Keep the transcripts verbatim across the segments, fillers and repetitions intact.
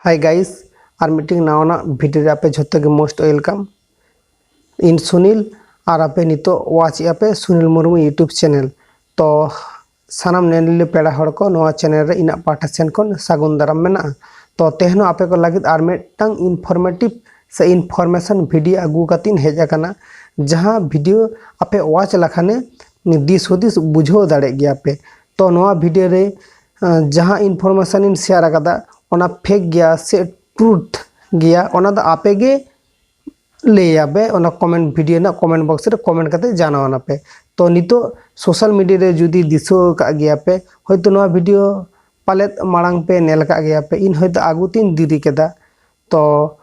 Hi guys, ᱟᱨ ᱢᱤᱫᱴᱤᱝ ᱱᱟᱣᱟᱱᱟᱜ video ᱨᱮ ᱟᱯᱮ ᱡᱷᱚᱛᱚ ᱜᱮ most welcome. ᱤᱧ ᱥᱩᱱᱤᱞ, ᱟᱨ ᱟᱯᱮ ᱱᱤᱛᱚᱜ ᱣᱟᱪ ᱮᱫᱼᱟ ᱯᱮ ᱥᱩᱱᱤᱞ ᱢᱩᱨᱢᱩ YouTube ᱪᱮᱱᱮᱞ᱾ ᱛᱚ ᱥᱟᱱᱟᱢ ᱧᱮᱧᱮᱞᱤᱭᱟᱹ ᱯᱮᱲᱟ ᱦᱚᱲ ᱠᱚ, ᱱᱚᱣᱟ ᱪᱮᱱᱮᱞ ᱨᱮ ᱤᱧᱟᱹᱜ ᱯᱟᱦᱴᱟ ᱥᱮᱱ ᱠᱷᱚᱱ ᱥᱟᱹᱜᱩᱱ ᱫᱟᱨᱟᱢ ᱢᱮᱱᱟᱜᱼᱟ᱾ ᱛᱚ ᱛᱮᱦᱮᱧ ᱦᱚᱸ ᱟᱯᱮ ᱠᱚ ᱞᱟᱹᱜᱤᱫ ᱟᱨ ᱢᱤᱫᱴᱟᱝ ᱤᱱᱯᱷᱚᱨᱢᱮᱴᱤᱵᱷ ᱥᱮ ᱤᱱᱯᱷᱚᱨᱢᱮᱥᱚᱱ ᱵᱷᱤᱰᱤᱭᱳ ᱟᱹᱜᱩ ᱠᱟᱛᱮᱧ ᱦᱮᱡ ᱟᱠᱟᱱᱟ, ᱡᱟᱦᱟᱸ ᱵᱷᱤᱰᱤᱭᱳ ᱟᱯᱮ ᱣᱟᱪ ᱞᱮᱠᱷᱟᱱᱮ ᱫᱤᱥ ᱦᱩᱫᱤᱥ ᱵᱩᱡᱷᱟᱹᱣ ᱫᱟᱲᱮᱭᱟᱜ ᱜᱮᱭᱟ ᱯᱮ᱾ ᱛᱚ ᱱᱚᱣᱟ ᱵᱷᱤᱰᱤᱭᱳ ᱨᱮ ᱟᱸ, ᱡᱟᱦᱟᱸ ᱤᱱᱯᱷᱚᱨᱢᱮᱥᱚᱱ ᱤᱧ ᱥᱮᱭᱟᱨ ᱟᱠᱟᱫᱟ, ᱚᱱᱟ ᱯᱷᱮᱠ ᱜᱮᱭᱟ ᱥᱮ ᱴᱨᱩᱛᱷ ᱜᱮᱭᱟ, ᱚᱱᱟ ᱫᱚ ᱟᱯᱮ ᱜᱮ ᱞᱟᱹᱭᱟᱯᱮ ᱚᱱᱟ ᱠᱚᱢᱮᱱᱴ, ᱵᱷᱤᱰᱤᱭᱳ ᱨᱮᱱᱟᱜ ᱠᱚᱢᱮᱱᱴ ᱵᱚᱠᱥ ᱨᱮ ᱠᱚᱢᱮᱱᱴ ᱠᱟᱛᱮ ᱡᱟᱱᱟᱣ ᱟᱱᱟᱯᱮ᱾ ᱛᱚ ᱱᱤᱛᱚᱜ ᱥᱳᱥᱟᱞ ᱢᱤᱰᱤᱭᱟ ᱨᱮ ᱡᱩᱫᱤ ᱫᱤᱥᱟᱹ ᱟᱠᱟᱫ ᱜᱮᱭᱟ ᱯᱮ, ᱦᱚᱭᱛᱳ ᱱᱚᱣᱟ ᱵᱷᱤᱰᱤᱭᱳ ᱯᱟᱞᱮᱫ ᱢᱟᱲᱟᱝ ᱯᱮ ᱧᱮᱞ ᱟᱠᱟᱫ ᱜᱮᱭᱟ ᱯᱮ, ᱤᱧ ᱦᱚᱭᱛᱳ ᱟᱹᱜᱩ ᱛᱤᱧ ᱫᱮᱨᱤ ᱠᱮᱫᱟ᱾ ᱛᱚ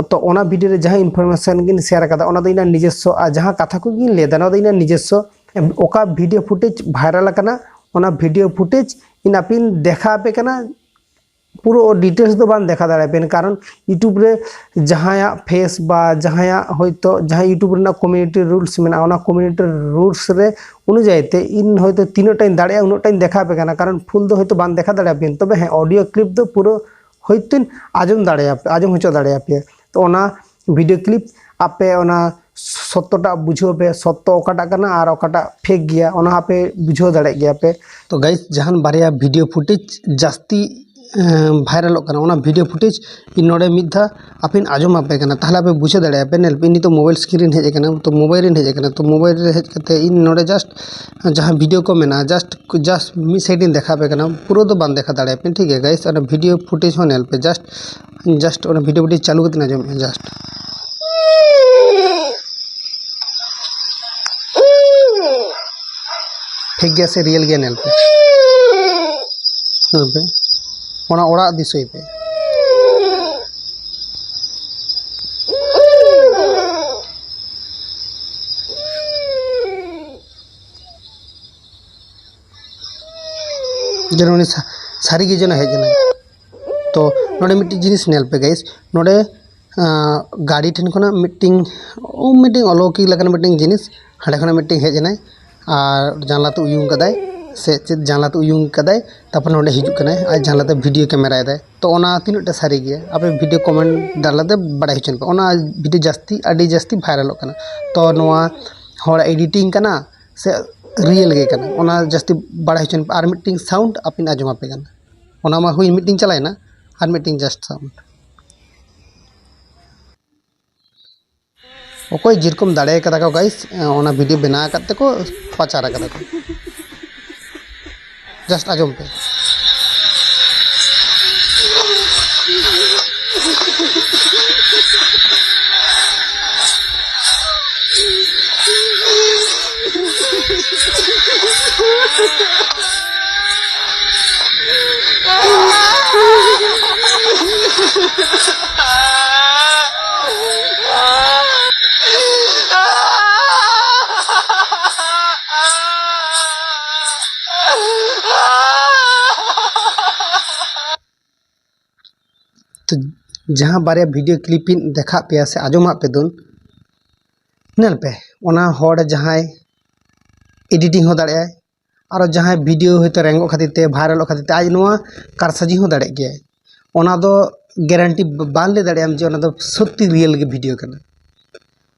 ᱛᱚ ᱚᱱᱟ ᱵᱷᱤᱰᱤᱭᱳ ᱨᱮ ᱡᱟᱦᱟᱸ ᱤᱱᱯᱷᱚᱨᱢᱮᱥᱚᱱ ᱜᱤᱧ ᱥᱮᱭᱟᱨ ᱟᱠᱟᱫᱟ, ᱚᱱᱟ ᱫᱚ ᱤᱧᱟᱹᱜ ᱱᱤᱡᱚᱥᱥᱚ, ᱟᱨ ᱡᱟᱦᱟᱸ ᱠᱟᱛᱷᱟ ᱠᱚᱜᱤᱧ ᱞᱟᱹᱭ ᱮᱫᱟ, ᱱᱚᱣᱟ ᱫᱚ ᱤᱧᱟᱹᱜ ᱱᱤᱡᱚᱥᱥᱚ᱾ ᱚᱠᱟ ᱵᱷᱤᱰᱤᱭᱳ ᱯᱷᱩᱴᱮᱡᱽ ᱵᱷᱟᱭᱨᱟᱞ ᱟᱠᱟᱱᱟ, ᱚᱱᱟ ᱵᱷᱤᱰᱤᱭᱳ ᱯᱷᱩᱴᱮᱡᱽ ᱤᱧ ᱟᱯᱮᱧ ᱫᱮᱠᱷᱟᱣ ᱟᱯᱮ ᱠᱟᱱᱟ, ᱯᱩᱨᱟᱹ ᱰᱤᱴᱮᱞᱥ ᱫᱚ ᱵᱟᱝ ᱫᱮᱠᱷᱟᱣ ᱫᱟᱲᱮᱭᱟᱯᱮᱭᱟ, ᱠᱟᱨᱚᱱ YouTube ᱨᱮ ᱡᱟᱦᱟᱸᱭᱟᱜ ᱯᱷᱮᱥ ᱵᱟ ᱡᱟᱦᱟᱸᱭᱟᱜ ᱦᱚᱭᱛᱳ, ᱡᱟᱦᱟᱸ YouTube ᱨᱮᱱᱟᱜ ᱠᱚᱢᱤᱭᱩᱱᱤᱴᱤ ᱨᱩᱞᱥ ᱢᱮᱱᱟᱜᱼᱟ, ᱚᱱᱟ ᱠᱚᱢᱤᱭᱩᱱᱤᱴᱤ ᱨᱩᱞᱥ ᱨᱮ ᱚᱱᱩᱡᱟᱭᱤ ᱛᱮ ᱤᱧ ᱦᱚᱭᱛᱳ ᱛᱤᱱᱟᱹᱜ ᱴᱟᱧ ᱫᱟᱲᱮᱭᱟᱜᱼᱟ ᱩᱱᱟᱹᱜ ᱴᱟᱧ ᱫᱮᱠᱷᱟᱣ ᱟᱯᱮ ᱠᱟᱱᱟ, ᱠᱟᱨᱚᱱ ᱯᱷᱩᱞ ᱫᱚ ᱦᱚᱭᱛᱳ ᱵᱟᱝ ᱫᱮᱠᱷᱟᱣ ᱫᱟᱲᱮᱭᱟᱯᱮᱭᱟ, ᱛᱚᱵᱮ ᱦᱮᱸ, ᱚᱰᱤᱭᱳ ᱠᱞᱤᱯ ᱫᱚ ᱯᱩᱨᱟᱹ ᱦᱚᱭᱛᱳᱧ ᱟᱸᱡᱚᱢ ᱫᱟᱲᱮᱭᱟᱯᱮ, ᱟᱸᱡᱚᱢ ᱦᱚᱪᱚ ᱫᱟᱲᱮᱭᱟᱯᱮᱭᱟ᱾ ᱛᱚ ᱚᱱᱟ ᱵᱷᱤᱰᱤᱭᱳ ᱠᱞᱤᱯ ᱟᱯᱮ ᱚᱱᱟ ᱥᱚᱛᱛᱚᱴᱟᱜ ᱵᱩᱡᱷᱟᱹᱣ ᱯᱮ, ᱥᱚᱛᱛᱚ ᱚᱠᱟᱴᱟᱜ ᱠᱟᱱᱟ ᱟᱨ ᱚᱠᱟᱴᱟᱜ ᱯᱷᱮᱠ ᱜᱮᱭᱟ, ᱚᱱᱟ ᱟᱯᱮ ᱵᱩᱡᱷᱟᱹᱣ ᱫᱟᱲᱮᱭᱟᱜ ᱜᱮᱭᱟ ᱯᱮ᱾ ᱛᱚ ᱜᱟᱭᱤᱥ, ᱡᱟᱦᱟᱱ ᱵᱟᱨᱭᱟ ᱵᱷᱤᱰᱤᱭᱳ ᱯᱷᱩᱴᱮᱡᱽ ᱡᱟᱹᱥᱛᱤ ᱮᱸ, ᱵᱷᱟᱭᱨᱟᱞᱚᱜ ᱠᱟᱱᱟ, ᱚᱱᱟ ᱵᱷᱤᱰᱤᱭᱳ ᱯᱷᱩᱴᱮᱡᱽ ᱤᱧ ᱱᱚᱰᱮ ᱢᱤᱫ ᱫᱷᱟᱣ ᱟᱯᱮᱧ ᱟᱸᱡᱚᱢ ᱟᱯᱮ ᱠᱟᱱᱟ, ᱛᱟᱦᱚᱞᱮ ᱟᱯᱮ ᱵᱩᱡᱷᱟᱹᱣ ᱫᱟᱲᱮᱭᱟᱜᱼᱟ ᱯᱮ᱾ ᱧᱮᱞ ᱯᱮ, ᱤᱧ ᱱᱤᱛᱚᱜ ᱢᱳᱵᱟᱭᱤᱞ ᱥᱠᱨᱤᱱ ᱨᱤᱧ ᱦᱮᱡ ᱟᱠᱟᱱᱟ, ᱛᱚ ᱢᱳᱵᱟᱭᱤᱞ ᱨᱤᱧ ᱦᱮᱡ ᱟᱠᱟᱱᱟ, ᱛᱚ ᱢᱳᱵᱟᱭᱤᱞ ᱨᱮ ᱦᱮᱡ ᱠᱟᱛᱮ ᱤᱧ ᱱᱚᱰᱮ ᱡᱟᱥᱴ ᱡᱟᱦᱟᱸ ᱵᱷᱤᱰᱤᱭᱳ ᱠᱚ ᱢᱮᱱᱟᱜᱼᱟ, ᱡᱟᱥᱴ ᱡᱟᱥᱴ ᱢᱤᱫ ᱥᱟᱭᱤᱰ ᱤᱧ ᱫᱮᱠᱷᱟᱣ ᱟᱯᱮ ᱠᱟᱱᱟ, ᱯᱩᱨᱟᱹ ᱫᱚ ᱵᱟᱝ ᱫᱮᱠᱷᱟᱣ ᱫᱟᱲᱮᱭᱟᱯᱮ, ᱴᱷᱤᱠ ᱜᱮᱭᱟ ᱜᱟᱭᱤᱥ? ᱚᱱᱟ ᱵᱷᱤᱰᱤᱭᱳ ᱯᱷᱩᱴᱮᱡᱽ ᱦᱚᱸ ᱧᱮᱞ ᱯᱮ, ᱡᱟᱥᱴ ᱡᱟᱥᱴ ᱚᱱᱟ ᱵᱷᱤᱰᱤᱭᱳ ᱯᱷᱩᱴᱮᱡᱽ ᱪᱟᱹᱞᱩ ᱠᱟᱛᱮ ᱟᱸᱡᱚᱢᱮᱫᱼᱟ, ᱡᱟᱥᱴ ᱯᱷᱮᱠ ᱜᱮᱭᱟ ᱥᱮ ᱨᱤᱭᱮᱞ ᱜᱮᱭᱟ, ᱧᱮᱞ ᱯᱮ, ᱧᱮᱞ ᱯᱮ, ᱚᱱᱟ ᱚᱲᱟᱜ ᱫᱤᱥᱟᱹᱭ ᱯᱮ᱾ ᱡᱮᱱᱚ ᱩᱱᱤ ᱥᱟ-, ᱥᱟᱹᱨᱤᱜᱮ ᱡᱮᱱᱚ ᱦᱮᱡ ᱮᱱᱟᱭ᱾ ᱛᱚ ᱱᱚᱰᱮ ᱢᱤᱫᱴᱤᱡ ᱡᱤᱱᱤᱥ ᱧᱮᱞ ᱯᱮ ᱜᱟᱭᱤᱥ, ᱱᱚᱰᱮ ᱟᱸ, ᱜᱟᱹᱰᱤ ᱴᱷᱮᱱ ᱠᱷᱚᱱᱟᱜ ᱢᱤᱫᱴᱤᱝ, ᱢᱤᱫᱴᱤᱝ ᱚᱞᱚᱠᱤ ᱞᱮᱠᱟᱱ ᱢᱤᱫᱴᱤᱝ ᱡᱤᱱᱤᱥ ᱦᱟᱸᱰᱮ ᱠᱷᱚᱱᱟᱜ ᱢᱤᱫᱴᱤᱝ ᱦᱮᱡ ᱮᱱᱟᱭ ᱟᱨ ᱡᱟᱱᱞᱟ ᱛᱮ ᱩᱭᱩᱝ ᱠᱟᱫᱟᱭ᱾ ᱥᱮ ᱪᱮᱫ ᱡᱟᱱᱞᱟ ᱛᱮ ᱩᱭᱩᱝ ᱠᱟᱫᱟᱭ, ᱛᱟᱨᱯᱚᱨᱮ ᱱᱚᱸᱰᱮ ᱦᱤᱡᱩᱜ ᱠᱟᱱᱟᱭ ᱟᱨ ᱡᱟᱱᱞᱟ ᱛᱮ ᱵᱷᱤᱰᱤᱭᱳ ᱠᱮᱢᱮᱨᱟᱭ ᱫᱟᱭ᱾ ᱛᱚ ᱚᱱᱟ ᱛᱤᱱᱟᱹᱜ ᱴᱟ ᱥᱟᱹᱨᱤ ᱜᱮᱭᱟ, ᱟᱯᱮ ᱵᱷᱤᱰᱤᱭᱳ ᱠᱚᱢᱮᱱᱴ ᱫᱟᱞᱟᱛᱮ ᱵᱟᱲᱟᱭ ᱦᱚᱪᱚ ᱯᱮ᱾ ᱚᱱᱟ ᱵᱷᱤᱰᱤᱭᱳ ᱡᱟᱹᱥᱛᱤ, ᱟᱹᱰᱤ ᱡᱟᱹᱥᱛᱤ ᱵᱷᱟᱭᱨᱟᱞᱚᱜ ᱠᱟᱱᱟ᱾ ᱛᱚ ᱱᱚᱣᱟ ᱦᱚᱲ ᱮᱰᱤᱴᱤᱝ ᱠᱟᱱᱟ ᱥᱮ ᱨᱤᱭᱮᱞ ᱜᱮ ᱠᱟᱱᱟ, ᱚᱱᱟ ᱡᱟᱹᱥᱛᱤ ᱵᱟᱲᱟᱭ ᱦᱚᱪᱚ ᱯᱮ᱾ ᱟᱨ ᱢᱤᱫᱴᱤᱝ ᱥᱟᱣᱩᱱᱰ ᱟᱯᱮᱧ ᱟᱸᱡᱚᱢ ᱟᱯᱮ ᱠᱟᱱᱟ, ᱚᱱᱟ ᱢᱟ ᱦᱩᱭ ᱢᱤᱫᱴᱤᱝ ᱪᱟᱞᱟᱣᱮᱱᱟ, ᱟᱨ ᱢᱤᱫᱴᱤᱝ ᱡᱟᱥᱴ ᱥᱟᱣᱩᱱᱰ᱾ ᱚᱠᱚᱭ ᱡᱮᱨᱚᱠᱚᱢ ᱫᱟᱲᱮ ᱠᱟᱫᱟ ᱠᱚ ᱜᱟᱭᱤᱥ, ᱚᱱᱟ ᱵᱷᱤᱰᱤᱭᱳ ᱵᱮᱱᱟᱣ ᱟᱠᱟᱫ ᱛᱮᱠᱚ ᱯᱟᱪᱟᱨ ᱟᱠᱟᱫᱟ ᱠᱚ᱾ ᱡᱟᱥᱴ ᱟᱸᱡᱚᱢ ᱯᱮ᱾ ᱛᱚ ᱡᱟᱦᱟᱸ ᱵᱟᱨᱭᱟ ᱵᱷᱤᱰᱤᱭᱳ ᱠᱞᱤᱯ ᱤᱧ ᱫᱮᱠᱷᱟᱜ ᱯᱮᱭᱟ ᱥᱮ ᱟᱸᱡᱚᱢᱟᱜ ᱯᱮ ᱫᱚᱧ, ᱧᱮᱞ ᱯᱮ, ᱚᱱᱟ ᱦᱚᱲ ᱡᱟᱦᱟᱸᱭ ᱮᱰᱤᱴᱤᱝ ᱦᱚᱸ ᱫᱟᱲᱮᱭᱟᱜᱼᱟᱭ, ᱟᱨᱚ ᱡᱟᱦᱟᱸᱭ ᱵᱷᱤᱰᱤᱭᱳ ᱦᱚᱭᱛᱳ ᱨᱮᱝᱜᱚᱜ ᱠᱷᱟᱹᱛᱤᱨ ᱛᱮ, ᱵᱷᱟᱭᱨᱟᱞᱚᱜ ᱠᱷᱟᱹᱛᱤᱨ ᱛᱮ ᱟᱡ ᱱᱚᱣᱟ ᱠᱟᱨᱥᱟᱡᱤ ᱦᱚᱸ ᱫᱟᱲᱮᱭᱟᱜ ᱜᱮᱭᱟᱭ᱾ ᱚᱱᱟ ᱫᱚ ᱜᱮᱨᱮᱱᱴᱤ ᱵᱟᱝ ᱞᱟᱹᱭ ᱫᱟᱲᱮᱭᱟᱜ ᱟᱢ ᱡᱮ ᱚᱱᱟ ᱫᱚ ᱥᱚᱛᱛᱤ ᱨᱤᱭᱮᱞ ᱜᱮ ᱵᱷᱤᱰᱤᱭᱳ ᱠᱟᱱᱟ᱾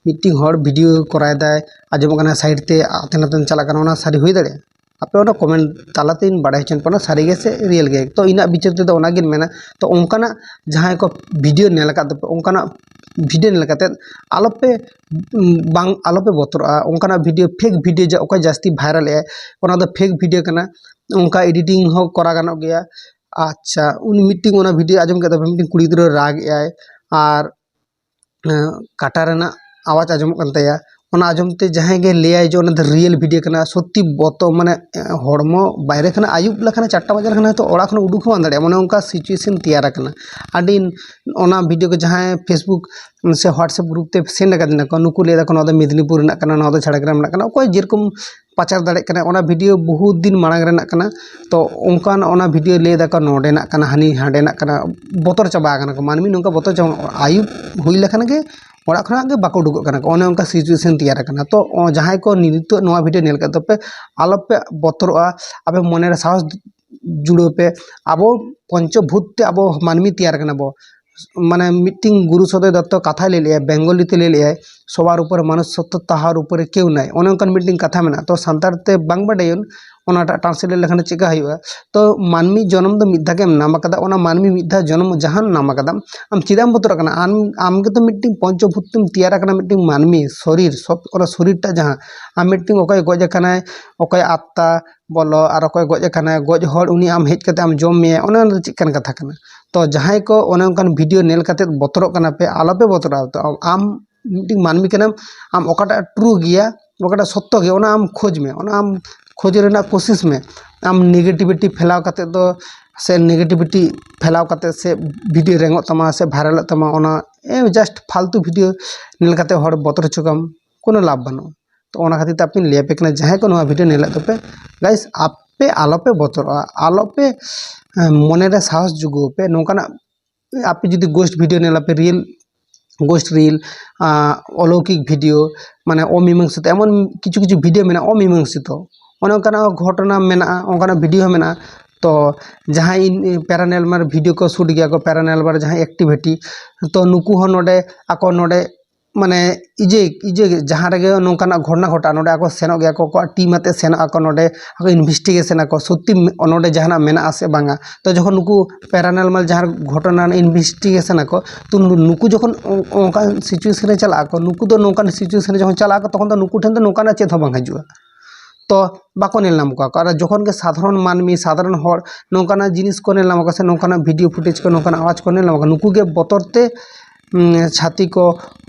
ᱢᱤᱫᱴᱤᱝ ᱦᱚᱲ ᱵᱷᱤᱰᱤᱭᱳ ᱠᱚᱨᱟᱣ ᱮᱫᱟᱭ, ᱟᱸᱡᱚᱢᱚᱜ ᱠᱟᱱᱟ ᱥᱟᱭᱤᱰ ᱛᱮ ᱦᱟᱱᱛᱮ ᱱᱟᱛᱮ ᱪᱟᱞᱟᱜ ᱠᱟᱱᱟ, ᱚᱱᱟ ᱥᱟᱹᱨᱤ ᱦᱩᱭ ᱫᱟᱲᱮᱭᱟᱜᱼᱟ? ᱟᱯᱮ ᱚᱱᱟ ᱠᱚᱢᱮᱱᱴ ᱛᱟᱞᱟᱛᱮᱧ ᱵᱟᱲᱟᱭ ᱦᱚᱪᱚᱭᱮᱫ ᱵᱚᱱᱟ, ᱥᱟᱹᱨᱤ ᱜᱮ ᱥᱮ ᱨᱤᱭᱮᱞ ᱜᱮ᱾ ᱛᱚ ᱤᱧᱟᱹᱜ ᱵᱤᱪᱟᱹᱨ ᱛᱮᱫᱚ ᱚᱱᱟᱜᱤᱧ ᱢᱮᱱᱟ, ᱛᱚ ᱚᱱᱠᱟᱱᱟᱜ ᱡᱟᱦᱟᱸᱭ ᱠᱚ ᱵᱷᱤᱰᱤᱭᱳ ᱧᱮᱞ ᱟᱠᱟᱫ ᱛᱟᱯᱮ, ᱚᱱᱠᱟᱱᱟᱜ ᱵᱷᱤᱰᱤᱭᱳ ᱧᱮᱞ ᱠᱟᱛᱮᱫ ᱟᱞᱚᱯᱮ, ᱵᱟᱝ, ᱟᱞᱚᱯᱮ ᱵᱚᱛᱚᱨᱚᱜᱼᱟ᱾ ᱚᱱᱠᱟᱱᱟᱜ ᱵᱷᱤᱰᱤᱭᱳ, ᱯᱷᱮᱠ ᱵᱷᱤᱰᱤᱭᱳ ᱡᱟ ᱚᱠᱚᱭ ᱡᱟᱹᱥᱛᱤ ᱵᱷᱟᱭᱨᱟᱞ ᱮᱫᱟᱭ, ᱚᱱᱟ ᱫᱚ ᱯᱷᱮᱠ ᱵᱷᱤᱰᱤᱭᱳ ᱠᱟᱱᱟ, ᱚᱱᱠᱟ ᱮᱰᱤᱴᱤᱝ ᱦᱚᱸ ᱠᱚᱨᱟᱣ ᱜᱟᱱᱚᱜ ᱜᱮᱭᱟ᱾ ᱟᱪᱪᱷᱟ, ᱩᱱᱤ ᱢᱤᱫᱴᱤᱝ ᱚᱱᱟ ᱵᱷᱤᱰᱤᱭᱳ ᱟᱸᱡᱚᱢ ᱠᱮᱫ ᱛᱟᱯᱮ, ᱢᱤᱫᱴᱤᱝ ᱠᱩᱲᱤ ᱜᱤᱫᱽᱨᱟᱹ ᱨᱟᱜ ᱮᱫᱟᱭ ᱟᱨ ᱮᱸ, ᱠᱟᱴᱟ ᱨᱮᱱᱟᱜ ᱟᱣᱟᱡᱽ ᱟᱸᱡᱚᱢᱚᱜ ᱠᱟᱱ ᱛᱟᱭᱟ, ᱚᱱᱟ ᱟᱸᱡᱚᱢ ᱛᱮ ᱡᱟᱦᱟᱸᱭ ᱜᱮ ᱞᱟᱹᱭᱟᱭ ᱡᱮ ᱚᱱᱟ ᱫᱚ ᱨᱤᱭᱮᱞ ᱵᱷᱤᱰᱤᱭᱳ ᱠᱟᱱᱟ, ᱥᱚᱛᱛᱤ ᱵᱚᱛᱚ-, ᱢᱟᱱᱮ, ᱮᱸ, ᱦᱚᱲᱢᱚ ᱵᱟᱭᱨᱮ ᱠᱷᱚᱱᱟᱜ ᱟᱹᱭᱩᱵ ᱞᱮᱠᱷᱟᱱ ᱪᱟᱨᱴᱟ ᱵᱟᱡᱟᱣ ᱞᱮᱠᱷᱟᱱ ᱦᱚᱭᱛᱳ ᱚᱲᱟᱜ ᱠᱷᱚᱱ ᱩᱰᱩᱠ ᱦᱚᱸ ᱵᱟᱝ ᱫᱟᱲᱮᱭᱟᱜᱼᱟ, ᱚᱱᱮ ᱚᱱᱠᱟ ᱥᱤᱪᱩᱭᱮᱥᱚᱱ ᱛᱮᱭᱟᱨ ᱟᱠᱟᱱᱟ᱾ ᱟᱹᱰᱤ ᱚᱱᱟ ᱵᱷᱤᱰᱤᱭᱳ ᱠᱚ ᱡᱟᱦᱟᱸᱭ Facebook ᱥᱮ WhatsApp ᱜᱨᱩᱯ ᱛᱮ ᱥᱮᱱᱰ ᱟᱠᱟᱫᱤᱧᱟ ᱠᱚ, ᱱᱩᱠᱩ ᱞᱟᱹᱭ ᱫᱟᱠᱚ ᱱᱚᱣᱟ ᱫᱚ ᱢᱮᱫᱽᱱᱤᱯᱩᱨ ᱨᱮᱱᱟᱜ ᱠᱟᱱᱟ, ᱱᱚᱣᱟ ᱫᱚ ᱡᱷᱟᱲᱜᱨᱟᱢ ᱨᱮᱱᱟᱜ ᱠᱟᱱᱟ, ᱚᱠᱚᱭ ᱡᱮᱨᱚᱠᱚᱢ ᱯᱟᱪᱟᱨ ᱫᱟᱲᱮᱭᱟᱜ ᱠᱟᱱᱟ᱾ ᱚᱱᱟ ᱵᱷᱤᱰᱤᱭᱳ ᱵᱚᱦᱩᱛ ᱫᱤᱱ ᱢᱟᱲᱟᱝ ᱨᱮᱱᱟᱜ ᱠᱟᱱᱟ, ᱛᱚ ᱚᱱᱠᱟᱱ ᱚᱱᱟ ᱵᱷᱤᱰᱤᱭᱳ ᱞᱟᱹᱭ ᱫᱟᱠᱚ ᱱᱚᱰᱮᱱᱟᱜ ᱠᱟᱱᱟ, ᱦᱟᱹᱱᱤ ᱦᱟᱸᱰᱮᱱᱟᱜ ᱠᱟᱱᱟ, ᱵᱚᱛᱚᱨ ᱪᱟᱵᱟ ᱟᱠᱟᱱᱟ ᱠᱚ ᱢᱟᱹᱱᱢᱤ, ᱱᱚᱝᱠᱟ ᱵᱚᱛᱚᱨ ᱪᱟᱵᱟ, ᱟᱹᱭᱩᱵ ᱦᱩᱭ ᱞᱮᱠᱷᱟᱱ ᱜᱮ ᱚᱲᱟᱜ ᱠᱷᱚᱱᱟᱜ ᱜᱮ ᱵᱟᱠᱚ ᱩᱰᱩᱠᱚᱜ ᱠᱟᱱᱟ ᱠᱚ᱾ ᱚᱱᱮ ᱚᱱᱠᱟ situation ᱛᱮᱭᱟᱨ ᱟᱠᱟᱱᱟ᱾ ᱛᱚ ᱚ, ᱡᱟᱦᱟᱸᱭ ᱠᱚ ᱱᱤᱛᱚᱜ ᱱᱚᱣᱟ video ᱧᱮᱞ ᱠᱟᱛᱮ ᱯᱮ ᱟᱞᱚᱯᱮ ᱵᱚᱛᱚᱨᱚᱜᱼᱟ, ᱟᱯᱮ ᱢᱚᱱᱮᱨᱮ ᱥᱟᱦᱚᱥ ᱡᱩᱲᱟᱹᱣ ᱯᱮ᱾ ᱟᱵᱚ ᱯᱚᱧᱪᱚᱵᱷᱩᱛ ᱛᱮ ᱟᱵᱚ ᱢᱟᱹᱱᱢᱤ ᱛᱮᱭᱟᱨ ᱠᱟᱱᱟ ᱵᱚ᱾ ᱢᱟᱱᱮ ᱢᱤᱫᱴᱤᱱ ᱜᱩᱨᱩ ᱥᱚᱫᱚᱭ ᱫᱚᱛᱛᱚ ᱠᱟᱛᱷᱟᱭ ᱞᱟᱹᱭ ᱞᱮᱜᱼᱟᱭ, ᱵᱮᱝᱜᱚᱞᱤ ᱛᱮ ᱞᱟᱹᱭ ᱞᱮᱜᱼᱟᱭ, "ᱥᱚᱵᱟᱨ ᱩᱯᱚᱨᱮ ᱢᱟᱱᱩᱥ ᱥᱚᱛᱛᱚ, ᱛᱟᱦᱟᱨ ᱩᱯᱚᱨᱮ ᱠᱮᱣ ᱱᱟᱭ", ᱚᱱᱮ ᱚᱱᱠᱟᱱ ᱢᱤᱫᱴᱤᱱ ᱠᱟᱛᱷᱟ ᱢᱮᱱᱟᱜᱼᱟ᱾ ᱛᱚ ᱥᱟᱱᱛᱟᱲ ᱛᱮ ᱵᱟᱝ ᱵᱟᱰᱟᱭᱟᱹᱧ, ᱚᱱᱟᱴᱟᱜ translate ᱞᱮᱠᱷᱟᱱ ᱪᱮᱠᱟ ᱦᱩᱭᱩᱜᱼᱟ? ᱛᱚ ᱢᱟᱹᱱᱢᱤ ᱡᱚᱱᱚᱢ ᱫᱚ ᱢᱤᱫ ᱫᱷᱟᱣ ᱜᱮᱢ ᱧᱟᱢ ᱟᱠᱟᱫᱟ, ᱚᱱᱟ ᱢᱟᱹᱱᱢᱤ ᱢᱤᱫ ᱫᱷᱟᱣ ᱡᱚᱱᱚᱢ ᱡᱟᱦᱟᱸᱢ ᱧᱟᱢ ᱟᱠᱟᱫᱟ, ᱟᱢ ᱪᱮᱫᱟᱜ ᱮᱢ ᱵᱚᱛᱚᱨᱚᱜ ᱠᱟᱱᱟ? ᱟᱢ ᱟᱢ ᱜᱮᱛᱚ ᱢᱤᱫᱴᱤᱱ ᱯᱚᱧᱪᱚᱵᱷᱩᱛ ᱛᱮᱢ ᱛᱮᱭᱟᱨ ᱟᱠᱟᱱᱟ, ᱢᱤᱫᱴᱤᱱ ᱢᱟᱹᱱᱢᱤ ᱥᱚᱨᱤᱨ, ᱥᱚᱵ ᱚᱱᱟ ᱥᱚᱨᱤᱨ ᱴᱟᱜ ᱡᱟᱦᱟᱸ ᱟᱢ ᱢᱤᱫᱴᱤᱱ ᱚᱠᱚᱭ ᱜᱚᱡ ᱟᱠᱟᱱᱟᱭ, ᱚᱠᱚᱭ ᱟᱛᱛᱟ ᱵᱚᱞᱚ ᱟᱨ ᱚᱠᱚᱭ ᱜᱚᱡ ᱟᱠᱟᱱᱟᱭ, ᱜᱚᱡ ᱦᱚᱲ ᱩᱱᱤ ᱟᱢ ᱦᱮᱡ ᱠᱟᱛᱮ ᱟᱢ ᱡᱚᱢ ᱢᱮᱭᱟ, ᱚᱱᱟ ᱫᱚ ᱪᱮᱫ ᱠᱟᱱ ᱠᱟᱛᱷᱟ ᱠᱟᱱᱟ? ᱛᱚ ᱡᱟᱦᱟᱸᱭ ᱠᱚ ᱚᱱᱮ ᱚᱱᱠᱟᱱ video ᱧᱮᱞ ᱠᱟᱛᱮ ᱵᱚᱛᱚᱨᱚᱜ ᱠᱟᱱᱟ ᱯᱮ, ᱟᱞᱚᱯᱮ ᱵᱚᱛᱚᱨᱚᱜᱼᱟ᱾ ᱛᱚ ᱟᱢ ᱢᱤᱫᱴᱤᱡ ᱢᱟᱹᱱᱢᱤ ᱠᱟᱱᱟᱢ, ᱟᱢ ᱚᱠᱟᱴᱟᱜ true ᱜᱮᱭᱟ, ᱚᱠᱟᱴᱟᱜ ᱥᱚᱛᱛᱚ ᱜᱮᱭᱟ, ᱚᱱᱟ ᱟᱢ ᱠᱷᱚᱡᱽ ᱢᱮ, ᱚᱱᱟ ᱟᱢ ᱠᱷᱚᱡᱽ ᱨᱮᱱᱟᱜ ᱠᱳᱥᱤᱥ ᱢᱮ᱾ ᱟᱢ negativity ᱯᱷᱮᱞᱟᱣ ᱠᱟᱛᱮ ᱫᱚ, ᱥᱮ negativity ᱯᱷᱮᱞᱟᱣ ᱠᱟᱛᱮ ᱥᱮ video ᱨᱮᱝᱚᱜ ᱛᱟᱢᱟ ᱥᱮ ᱵᱷᱟᱭᱨᱟᱞᱚᱜ ᱛᱟᱢᱟ, ᱚᱱᱟ ᱮ just ᱯᱷᱟᱞᱛᱩ video ᱧᱮᱞ ᱠᱟᱛᱮ ᱦᱚᱲ ᱵᱚᱛᱚᱨ ᱦᱚᱪᱚ ᱠᱚᱣᱟᱢ, ᱠᱳᱱᱳ ᱞᱟᱵᱷ ᱵᱟᱹᱱᱩᱜᱼᱟ᱾ ᱛᱚ ᱚᱱᱟ ᱠᱷᱟᱹᱛᱤᱨ ᱛᱮ ᱟᱯᱮᱧ ᱞᱟᱹᱭ ᱟᱯᱮ ᱠᱟᱱᱟ, ᱡᱟᱦᱟᱸᱭ ᱠᱚ ᱱᱚᱣᱟ video ᱧᱮᱞᱮᱫ ᱛᱟᱯᱮ, guys, ᱟᱯᱮ ᱟᱞᱚᱯᱮ ᱵᱚᱛᱚᱨᱚᱜᱼᱟ, ᱟᱞᱚᱯᱮ ᱮᱸ, ᱢᱚᱱᱮᱨᱮ ᱥᱟᱦᱚᱥ ᱡᱩᱜᱩ ᱯᱮ᱾ ᱱᱚᱝᱠᱟᱱᱟᱜ ᱟᱯᱮ ᱡᱩᱫᱤ ghost video ᱧᱮᱞ ᱟᱯᱮ, real ghost, real ᱟᱸ, ᱚᱞᱚᱠᱤᱠ video, ᱢᱟᱱᱮ ᱚᱢᱤᱢᱟᱹᱝᱥᱤᱛᱚ, ᱮᱢᱚᱱ ᱠᱤᱪᱷᱩ ᱠᱤᱪᱷᱩ video ᱢᱮᱱᱟᱜᱼᱟ ᱚᱢᱤᱢᱟᱹᱝᱥᱤᱛᱚ, ᱚᱱᱮ ᱚᱱᱠᱟᱱᱟᱜ ᱜᱷᱚᱴᱚᱱᱟ ᱢᱮᱱᱟᱜᱼᱟ, ᱚᱱᱠᱟᱱᱟᱜ video ᱦᱚᱸ ᱢᱮᱱᱟᱜᱼᱟ᱾ ᱛᱚ ᱡᱟᱦᱟᱸᱭ paranormal video ᱠᱚ shoot ᱜᱮᱭᱟ ᱠᱚ, paranormal ᱡᱟᱦᱟᱸᱭ activity, ᱛᱚ ᱱᱩᱠᱩ ᱦᱚᱸ ᱱᱚᱰᱮ ᱟᱠᱚ ᱱᱚᱰᱮ ᱢᱟᱱᱮ ᱤᱡᱮ ᱤᱡᱮ ᱡᱟᱦᱟᱸ ᱨᱮᱜᱮ ᱱᱚᱝᱠᱟᱱᱟᱜ ᱜᱷᱚᱴᱚᱱᱟ ᱜᱷᱚᱴᱟᱜᱼᱟ, ᱱᱚᱰᱮ ᱟᱠᱚ ᱥᱮᱱᱚᱜ ᱜᱮᱭᱟ ᱠᱚ, ᱟᱠᱚᱣᱟᱜ team ᱟᱛᱮ ᱥᱮᱱᱚᱜ ᱟᱠᱚ, ᱱᱚᱰᱮ ᱟᱠᱚ investigation ᱟᱠᱚ, ᱥᱚᱛᱛᱤ ᱱᱚᱰᱮ ᱡᱟᱦᱟᱱᱟᱜ ᱢᱮᱱᱟᱜᱼᱟ ᱥᱮ ᱵᱟᱝᱟ᱾ ᱛᱚ ᱡᱚᱠᱷᱚᱱ ᱱᱩᱠᱩ paranormal ᱡᱟᱦᱟᱸ ᱜᱷᱚᱴᱚᱱᱟ investigation ᱟᱠᱚ, ᱛᱚ ᱱᱩ-, ᱱᱩᱠᱩ ᱡᱚᱠᱷᱚᱱ ᱚ-, ᱚᱱᱠᱟᱱ situation ᱨᱮ ᱪᱟᱞᱟᱜ ᱟᱠᱚ, ᱱᱩᱠᱩ ᱫᱚ ᱱᱚᱝᱠᱟᱱ situation ᱨᱮ ᱡᱚᱠᱷᱚᱱ ᱪᱟᱞᱟᱜ ᱟᱠᱚ, ᱛᱚᱠᱷᱚᱱ ᱫᱚ ᱱᱩᱠᱩ ᱴᱷᱮᱱ ᱫᱚ ᱱᱚᱝᱠᱟᱱᱟᱜ ᱪᱮᱫ ᱦᱚᱸ ᱵᱟᱝ ᱦᱤᱡᱩᱜᱼᱟ᱾ ᱛᱚ ᱵᱟᱠᱚ ᱧᱮᱞ ᱧᱟᱢ ᱠᱚᱣᱟ ᱠᱚ᱾ ᱟᱨ ᱡᱚᱠᱷᱚᱱ ᱜᱮ ᱥᱟᱫᱷᱟᱨᱚᱱ ᱢᱟᱹᱱᱢᱤ, ᱥᱟᱫᱷᱟᱨᱚᱱ ᱦᱚᱲ ᱱᱚᱝᱠᱟᱱᱟᱜ ᱡᱤᱱᱤᱥ ᱠᱚ ᱧᱮᱞ ᱧᱟᱢ ᱠᱚᱣᱟ ᱥᱮ ᱱᱚᱝᱠᱟᱱᱟᱜ video footage ᱠᱚ, ᱱᱚᱝᱠᱟᱱᱟᱜ ᱟᱣᱟᱡᱽ ᱠᱚ ᱧᱮᱞ ᱧᱟᱢ ᱠᱚᱣᱟ, ᱱᱩᱠᱩ ᱜᱮ ᱵᱚᱛᱚᱨ ᱛᱮ, ᱩᱸ, ᱪᱷᱟᱹᱛᱤ ᱠᱚ,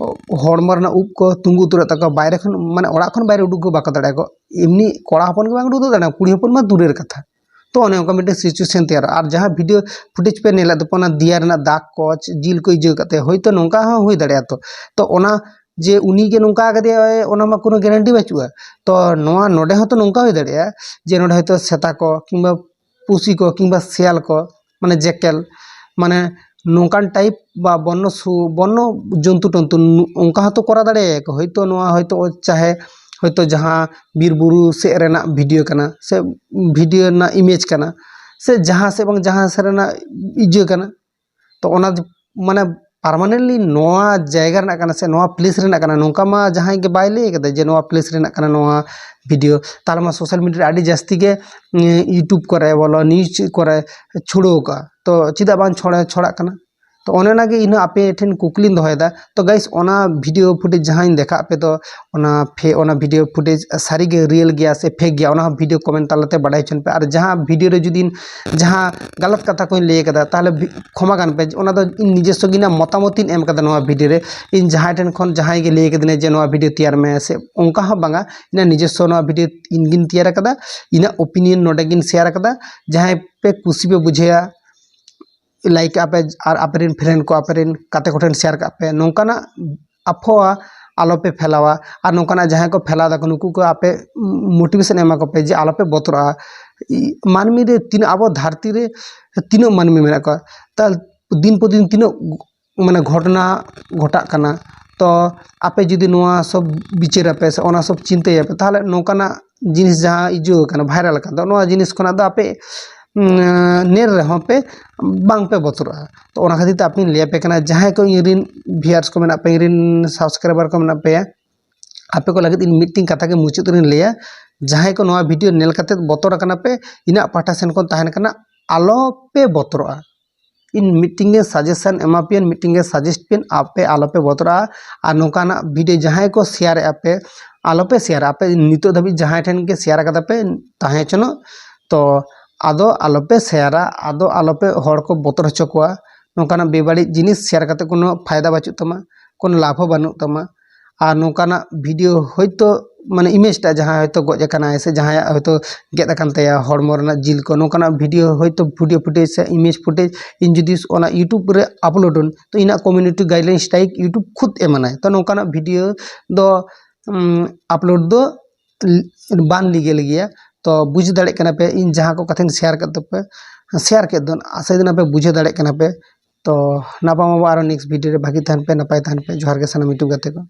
ᱦᱚᱲᱢᱚ ᱨᱮᱱᱟᱜ ᱩᱵ ᱠᱚ ᱛᱩᱸᱜᱩ ᱩᱛᱟᱹᱨᱚᱜ ᱛᱟᱠᱚᱣᱟ, ᱵᱟᱭᱨᱮ ᱠᱷᱚᱱ, ᱢᱟᱱᱮ ᱚᱲᱟᱜ ᱠᱷᱚᱱ ᱵᱟᱭᱨᱮ ᱩᱰᱩᱠ ᱠᱚ ᱵᱟᱠᱚ ᱫᱟᱲᱮᱭᱟᱜᱼᱟ ᱠᱚ᱾ ᱮᱢᱱᱤ ᱠᱚᱲᱟ ᱦᱚᱯᱚᱱ ᱜᱮ ᱵᱟᱝ ᱩᱰᱩᱠ ᱫᱟᱲᱮᱭᱟᱜᱼᱟ, ᱠᱩᱲᱤ ᱦᱚᱯᱚᱱ ᱢᱟ ᱫᱩᱨᱮᱨ ᱠᱟᱛᱷᱟ᱾ ᱛᱚ ᱚᱱᱮ ᱚᱱᱠᱟ ᱢᱤᱫᱴᱮᱱ situation ᱛᱮᱭᱟᱨᱚᱜᱼᱟ᱾ ᱟᱨ ᱡᱟᱦᱟᱸ video footage ᱯᱮ ᱧᱮᱞᱮᱫ ᱛᱟᱵᱚᱱᱟ, ᱫᱮᱭᱟ ᱨᱮᱱᱟᱜ ᱫᱟᱜ ᱠᱚ, ᱡᱤᱞ ᱠᱚ ᱤᱡᱟᱹ ᱠᱟᱛᱮ, ᱦᱳᱭᱛᱳ ᱱᱚᱝᱠᱟ ᱦᱚᱸ ᱦᱩᱭ ᱫᱟᱲᱮᱭᱟᱜᱼᱟ᱾ ᱛᱚ, ᱛᱚ ᱚᱱᱟ ᱡᱮ ᱩᱱᱤ ᱜᱮ ᱱᱚᱝᱠᱟ ᱟᱠᱟᱫᱮᱭᱟ, ᱚᱱᱟ ᱢᱟ ᱠᱳᱱᱳ guarantee ᱵᱟᱹᱪᱩᱜᱼᱟ᱾ ᱛᱚ ᱱᱚᱣᱟ ᱱᱚᱰᱮ ᱦᱚᱸᱛᱚ ᱱᱚᱝᱠᱟ ᱦᱩᱭ ᱫᱟᱲᱮᱭᱟᱜᱼᱟ ᱡᱮ ᱱᱚᱰᱮ ᱦᱚᱭᱛᱳ ᱥᱮᱛᱟ ᱠᱚ ᱠᱤᱝᱵᱟ ᱯᱩᱥᱤ ᱠᱚ ᱠᱤᱝᱵᱟ ᱥᱮᱭᱟᱞ ᱠᱚ, ᱢᱟᱱᱮ ᱡᱮᱠᱮᱞ, ᱢᱟᱱᱮ ᱱᱚᱝᱠᱟᱱ ᱴᱟᱭᱤᱯ ᱵᱟ ᱵᱚᱱᱱᱚ ᱥᱩ ᱵᱚᱱᱱᱚ ᱡᱚᱱᱛᱩ ᱴᱚᱱᱛᱩ ᱱᱩ- ᱚᱱᱠᱟ ᱦᱚᱸᱛᱚ ᱠᱚᱨᱟᱣ ᱫᱟᱲᱮᱭᱟᱜᱼᱟ ᱠᱚ᱾ ᱦᱳᱭᱛᱳ ᱱᱚᱣᱟ ᱦᱳᱭᱛᱳ ᱪᱟᱦᱮ ᱦᱳᱭᱛᱳ ᱡᱟᱦᱟᱸ ᱵᱤᱨ ᱵᱩᱨᱩ ᱥᱮᱫ ᱨᱮᱱᱟᱜ ᱵᱷᱤᱰᱤᱭᱳ ᱠᱟᱱᱟ ᱥᱮ ᱵᱷᱤᱰᱤᱭᱳ ᱨᱮᱱᱟᱜ ᱤᱢᱮᱡᱽ ᱠᱟᱱᱟ ᱥᱮ ᱡᱟᱦᱟᱸ ᱥᱮᱫ ᱵᱟᱝ ᱡᱟᱦᱟᱸ ᱥᱮᱫ ᱨᱮᱱᱟᱜ ᱤᱭᱟᱹ ᱠᱟᱱᱟ, ᱛᱚ ᱚᱱᱟ ᱫᱚ ᱢᱟᱱᱮ ᱯᱟᱨᱢᱟᱱᱮᱱᱴᱞᱤ ᱱᱚᱣᱟ ᱡᱟᱭᱜᱟ ᱨᱮᱱᱟᱜ ᱠᱟᱱᱟ ᱥᱮ ᱱᱚᱣᱟ ᱯᱞᱮᱥ ᱨᱮᱱᱟᱜ ᱠᱟᱱᱟ, ᱱᱚᱝᱠᱟ ᱢᱟ ᱡᱟᱦᱟᱸᱭ ᱜᱮ ᱵᱟᱭ ᱞᱟᱹᱭ ᱠᱟᱫᱟ ᱡᱮ ᱱᱚᱣᱟ ᱯᱞᱮᱥ ᱨᱮᱱᱟᱜ ᱠᱟᱱᱟ ᱱᱚᱣᱟ ᱵᱷᱤᱰᱤᱭᱳ᱾ ᱛᱟᱦᱚᱞᱮ ᱢᱟ ᱥᱳᱥᱟᱞ ᱢᱤᱰᱤᱭᱟ ᱨᱮ ᱟᱹᱰᱤ ᱡᱟᱹᱥᱛᱤ ᱜᱮ ᱤᱭᱩᱴᱩᱵᱽ ᱠᱚᱨᱮ ᱵᱚᱞᱚ ᱱᱤᱭᱩᱡᱽ ᱠᱚᱨᱮ ᱪᱷᱩᱲᱟᱹᱣ ᱠᱟᱜᱼᱟ, ᱛᱚ ᱪᱮᱫᱟᱜ ᱵᱟᱝ ᱪᱷᱚᱲᱟ ᱪᱷᱚᱲᱟᱜ ᱠᱟᱱᱟ? ᱛᱚ ᱚᱱᱮ ᱚᱱᱟᱜᱮ ᱤᱧ ᱦᱚᱸ ᱟᱯᱮ ᱴᱷᱮᱱ ᱠᱩᱠᱞᱤᱧ ᱫᱚᱦᱚᱭᱮᱫᱟ᱾ ᱛᱚ ᱜᱟᱭᱤᱥ, ᱚᱱᱟ ᱵᱷᱤᱰᱤᱭᱳ ᱯᱷᱩᱴᱮᱡᱽ ᱡᱟᱦᱟᱸᱧ ᱫᱮᱠᱷᱟᱜ ᱯᱮ ᱫᱚ, ᱚᱱᱟ ᱯᱷᱮ ᱚᱱᱟ ᱵᱷᱤᱰᱤᱭᱳ ᱯᱷᱩᱴᱮᱡᱽ ᱥᱟᱹᱨᱤᱜᱮ ᱨᱤᱭᱮᱞ ᱜᱮᱭᱟ ᱥᱮ ᱯᱷᱮᱠ ᱜᱮᱭᱟ, ᱚᱱᱟ ᱦᱚᱸ ᱵᱷᱤᱰᱤᱭᱳ ᱠᱚᱢᱮᱱᱴ ᱛᱟᱞᱟᱛᱮ ᱵᱟᱰᱟᱭ ᱦᱚᱪᱚᱱ ᱯᱮ᱾ ᱟᱨ ᱡᱟᱦᱟᱸ ᱵᱷᱤᱰᱤᱭᱳ ᱨᱮ ᱡᱩᱫᱤ ᱤᱧ ᱡᱟᱦᱟᱸ ᱜᱟᱞᱟᱛ ᱠᱟᱛᱷᱟ ᱠᱚᱧ ᱞᱟᱹᱭ ᱠᱟᱫᱟ, ᱛᱟᱦᱚᱞᱮ ᱵᱷᱤ- ᱠᱷᱚᱢᱟ ᱠᱟᱱ ᱯᱮ᱾ ᱚᱱᱟ ᱫᱚ ᱤᱧ ᱱᱤᱡᱮᱥᱥᱚ ᱜᱮ ᱤᱧᱟᱹᱜ ᱢᱚᱛᱟᱢᱚᱛ ᱤᱧ ᱮᱢ ᱠᱟᱫᱟ ᱱᱚᱣᱟ ᱵᱷᱤᱰᱤᱭᱳ ᱨᱮ᱾ ᱤᱧ ᱡᱟᱦᱟᱸᱭ ᱴᱷᱮᱱ ᱠᱷᱚᱱ ᱡᱟᱦᱟᱸᱭ ᱜᱮ ᱞᱟᱹᱭ ᱠᱟᱫᱤᱧᱟ ᱡᱮ ᱱᱚᱣᱟ ᱵᱷᱤᱰᱤᱭᱳ ᱛᱮᱭᱟᱨ ᱢᱮ, ᱥᱮ ᱚᱱᱠᱟ ᱦᱚᱸ ᱵᱟᱝᱟ, ᱤᱧᱟᱹᱜ ᱱᱤᱡᱮᱥᱥᱚ ᱱᱚᱣᱟ ᱵᱷᱤᱰᱤᱭᱳ ᱤᱧ ᱜᱤᱧ ᱛᱮᱭᱟᱨ ᱠᱟᱫᱟ᱾ ᱤᱧᱟᱹᱜ ᱳᱯᱤᱱᱤᱭᱚᱱ ᱱᱚᱰᱮ ᱜᱤᱧ ᱥᱮᱭᱟᱨ ᱠᱟᱫᱟ᱾ ᱡᱟᱦᱟᱸᱭ ᱯᱮ ᱠᱩᱥᱤ ᱯᱮ ᱵᱩᱡᱷᱟᱹᱭᱟ, ᱞᱟᱭᱤᱠ ᱟᱯᱮ ᱟᱨ ᱟᱯᱮ ᱨᱮᱱ ᱯᱷᱨᱮᱱᱰ ᱠᱚ, ᱟᱯᱮ ᱨᱮᱱ ᱜᱟᱛᱮ ᱠᱚᱴᱷᱮᱱ ᱥᱮᱭᱟᱨ ᱠᱟᱜ ᱯᱮ᱾ ᱱᱚᱝᱠᱟᱱᱟᱜ ᱟᱯᱷᱚᱣᱟ ᱟᱞᱚᱯᱮ ᱯᱷᱮᱞᱟᱣᱟ᱾ ᱟᱨ ᱱᱚᱝᱠᱟᱱᱟᱜ ᱡᱟᱦᱟᱸᱭ ᱠᱚ ᱯᱷᱮᱞᱟᱣ ᱫᱟᱠᱚ, ᱱᱩᱠᱩ ᱠᱚ ᱟᱯᱮ ᱢᱳᱴᱤᱵᱷᱮᱥᱚᱱ ᱮᱢᱟ ᱠᱚᱯᱮ ᱡᱮ ᱟᱞᱚᱯᱮ ᱵᱚᱛᱚᱨᱚᱜᱼᱟ᱾ ᱢᱟᱹᱱᱢᱤ ᱨᱮ ᱛᱤᱱᱟᱹᱜ, ᱟᱵᱚ ᱫᱷᱟᱹᱨᱛᱤ ᱨᱮ ᱛᱤᱱᱟᱹᱜ ᱢᱟᱹᱱᱢᱤ ᱢᱮᱱᱟᱜ ᱠᱚᱣᱟ, ᱛᱟ ᱫᱤᱱ ᱯᱚᱨ ᱫᱤᱱ ᱛᱤᱱᱟᱹᱜ ᱢᱟᱱᱮ ᱜᱷᱚᱴᱚᱱᱟ ᱜᱷᱚᱴᱟᱜ ᱠᱟᱱᱟ᱾ ᱛᱚ ᱟᱯᱮ ᱡᱩᱫᱤ ᱱᱚᱣᱟ ᱥᱚᱵ ᱵᱤᱪᱟᱹᱨ ᱟᱯᱮ ᱥᱮ ᱚᱱᱟ ᱥᱚᱵ ᱪᱤᱱᱛᱟᱹᱭᱟᱯᱮ, ᱛᱟᱦᱚᱞᱮ ᱱᱚᱝᱠᱟᱱᱟᱜ ᱡᱤᱱᱤᱥ ᱡᱟᱦᱟᱸ ᱤᱡᱩ ᱟᱠᱟᱱᱟ, ᱵᱷᱟᱭᱨᱟᱞ ᱟᱠᱟᱱ ᱫᱚ, ᱱᱚᱣᱟ ᱡᱤᱱᱤᱥ ᱠᱷᱚᱱᱟᱜ ᱫᱚ ᱟᱯᱮ ᱩᱸ, ᱧᱮᱞ ᱨᱮᱦᱚᱸ ᱯᱮ ᱵᱟᱝ ᱯᱮ ᱵᱚᱛᱚᱨᱚᱜᱼᱟ᱾ ᱛᱚ ᱚᱱᱟ ᱠᱷᱟᱹᱛᱤᱨ ᱛᱮ ᱟᱯᱮᱧ ᱞᱟᱹᱭ ᱟᱯᱮ ᱠᱟᱱᱟ, ᱡᱟᱦᱟᱸᱭ ᱠᱚ ᱤᱧ ᱨᱮᱱ ᱵᱷᱤᱭᱟᱨᱥ ᱠᱚ ᱢᱮᱱᱟᱜ ᱯᱮᱭᱟ, ᱤᱧ ᱨᱮᱱ ᱥᱟᱵᱥᱠᱨᱟᱭᱵᱟᱨ ᱠᱚ ᱢᱮᱱᱟᱜ ᱯᱮᱭᱟ, ᱟᱯᱮ ᱠᱚ ᱞᱟᱹᱜᱤᱫ ᱤᱧ ᱢᱤᱫᱴᱮᱱ ᱠᱟᱛᱷᱟ ᱜᱮ ᱢᱩᱪᱟᱹᱫ ᱨᱮᱧ ᱞᱟᱹᱭᱟ, ᱡᱟᱦᱟᱸᱭ ᱠᱚ ᱱᱚᱣᱟ ᱵᱷᱤᱰᱤᱭᱳ ᱧᱮᱞ ᱠᱟᱛᱮ ᱵᱚᱛᱚᱨ ᱟᱠᱟᱱᱟ ᱯᱮ, ᱤᱧᱟᱹᱜ ᱯᱟᱦᱴᱟ ᱥᱮᱱ ᱠᱷᱚᱱ ᱛᱟᱦᱮᱱ ᱠᱟᱱᱟ, ᱟᱞᱚ ᱯᱮ ᱵᱚᱛᱚᱨᱚᱜᱼᱟ᱾ ᱤᱧ ᱢᱤᱫᱴᱮᱱ ᱜᱮ ᱥᱟᱡᱮᱥᱚᱱ ᱮᱢᱟ ᱯᱮᱭᱟ, ᱢᱤᱫᱴᱮᱱ ᱜᱮ ᱥᱟᱡᱮᱥᱴ ᱯᱮ, ᱟᱯᱮ ᱟᱞᱚ ᱯᱮ ᱵᱚᱛᱚᱨᱚᱜᱼᱟ᱾ ᱟᱨ ᱱᱚᱝᱠᱟᱱᱟᱜ ᱵᱷᱤᱰᱤᱭᱳ ᱡᱟᱦᱟᱸᱭ ᱠᱚ ᱥᱮᱭᱟᱨᱮᱫᱼᱟ ᱯᱮ, ᱟᱞᱚ ᱯᱮ ᱥᱮᱭᱟᱨᱟ᱾ ᱟᱯᱮ ᱱᱤᱛᱚᱜ ᱫᱷᱟᱹᱵᱤᱡ ᱡᱟᱦᱟᱸᱭ ᱴᱷᱮᱱ ᱜᱮ ᱥᱮᱭᱟᱨ ᱠᱟᱫᱟ ᱯᱮ, ᱛᱟᱦᱮᱸ ᱦᱚᱪᱚᱱᱚᱜ, ᱛᱚ ᱟᱫᱚ ᱟᱞᱚ ᱯᱮ ᱥᱮᱭᱟᱨᱟ, ᱟᱫᱚ ᱟᱞᱚ ᱯᱮ ᱦᱚᱲ ᱠᱚ ᱵᱚᱛᱚᱨ ᱦᱚᱪᱚ ᱠᱚᱣᱟ᱾ ᱱᱚᱝᱠᱟᱱᱟᱜ ᱵᱮᱵᱟᱹᱲᱤᱡ ᱡᱤᱱᱤᱥ ᱥᱮᱭᱟᱨ ᱠᱟᱛᱮ ᱠᱳᱱᱳ ᱯᱷᱟᱭᱫᱟ ᱵᱟᱹᱪᱩᱜ ᱛᱟᱢᱟ, ᱠᱳᱱᱳ ᱞᱟᱵᱷ ᱦᱚᱸ ᱵᱟᱹᱱᱩᱜ ᱛᱟᱢᱟ᱾ ᱟᱨ ᱱᱚᱝᱠᱟᱱᱟᱜ ᱵᱷᱤᱰᱤᱭᱳ ᱦᱚᱭᱛᱳ ᱢᱟᱱᱮ ᱤᱢᱮᱡᱽ ᱴᱟᱜ ᱡᱟᱦᱟᱸᱭ ᱦᱚᱭᱛᱳ ᱜᱚᱡ ᱟᱠᱟᱱᱟᱭ ᱥᱮ ᱡᱟᱦᱟᱸᱭᱟᱜ ᱦᱚᱭᱛᱳ ᱜᱮᱫ ᱟᱠᱟᱱ ᱛᱟᱭᱟ ᱦᱚᱲᱢᱚ ᱨᱮᱱᱟᱜ ᱡᱤᱞ ᱠᱚ, ᱱᱚᱝᱠᱟᱱᱟᱜ ᱵᱷᱤᱰᱤᱭᱳ ᱦᱚᱭᱛᱳ ᱵᱷᱤᱰᱤᱭᱳ ᱯᱷᱩᱴᱮᱡᱽ ᱥᱮ ᱤᱢᱮᱡᱽ ᱯᱷᱩᱴᱮᱡᱽ ᱤᱧ ᱡᱩᱫᱤ ᱚᱱᱟ ᱭᱩᱴᱩᱵᱽ ᱨᱮ ᱟᱯᱞᱳᱰ ᱟᱹᱧ, ᱛᱚ ᱤᱧᱟᱹᱜ ᱠᱚᱢᱤᱭᱩᱱᱤᱴᱤ ᱜᱟᱭᱤᱰᱞᱟᱭᱤᱱᱥ ᱴᱟᱭᱤᱯ ᱭᱩᱴᱩᱵᱽ ᱠᱷᱩᱫ ᱮᱢᱟᱱᱟᱭ᱾ ᱛᱚ ᱱᱚᱝᱠᱟᱱᱟᱜ ᱵᱷᱤᱰᱤᱭᱳ ᱫᱚ ᱟᱯᱞᱳᱰ ᱫᱚ ᱵᱟᱝ ᱞᱤᱜᱮᱞ ᱜᱮᱭᱟ᱾ ᱛᱚ ᱵᱩᱡᱽ ᱫᱟᱲᱮᱭᱟᱜ ᱠᱟᱱᱟ ᱯᱮ ᱤᱧ ᱡᱟᱦᱟᱸ ᱠᱚ ᱠᱟᱛᱷᱟᱧ ᱥᱮᱭᱟᱨ ᱠᱮᱫ ᱛᱟᱯᱮ, ᱥᱮᱭᱟᱨ ᱠᱮᱫ ᱫᱚ, ᱟᱥᱟᱭ ᱫᱤᱱ ᱟᱯᱮ ᱵᱩᱡᱷᱟᱹᱣ ᱫᱟᱲᱮᱭᱟᱜ ᱠᱟᱱᱟ ᱯᱮ᱾ ᱛᱚ ᱧᱟᱯᱟᱢ ᱟᱵᱚ ᱟᱨᱚ next video ᱨᱮ᱾ ᱵᱷᱟᱹᱜᱤ ᱛᱟᱦᱮᱱ ᱯᱮ, ᱱᱟᱯᱟᱭ ᱛᱟᱦᱮᱱ ᱯᱮ᱾ ᱡᱚᱦᱟᱨ ᱜᱮ ᱥᱟᱱᱟᱢ YouTube ᱜᱟᱛᱮ ᱠᱚ᱾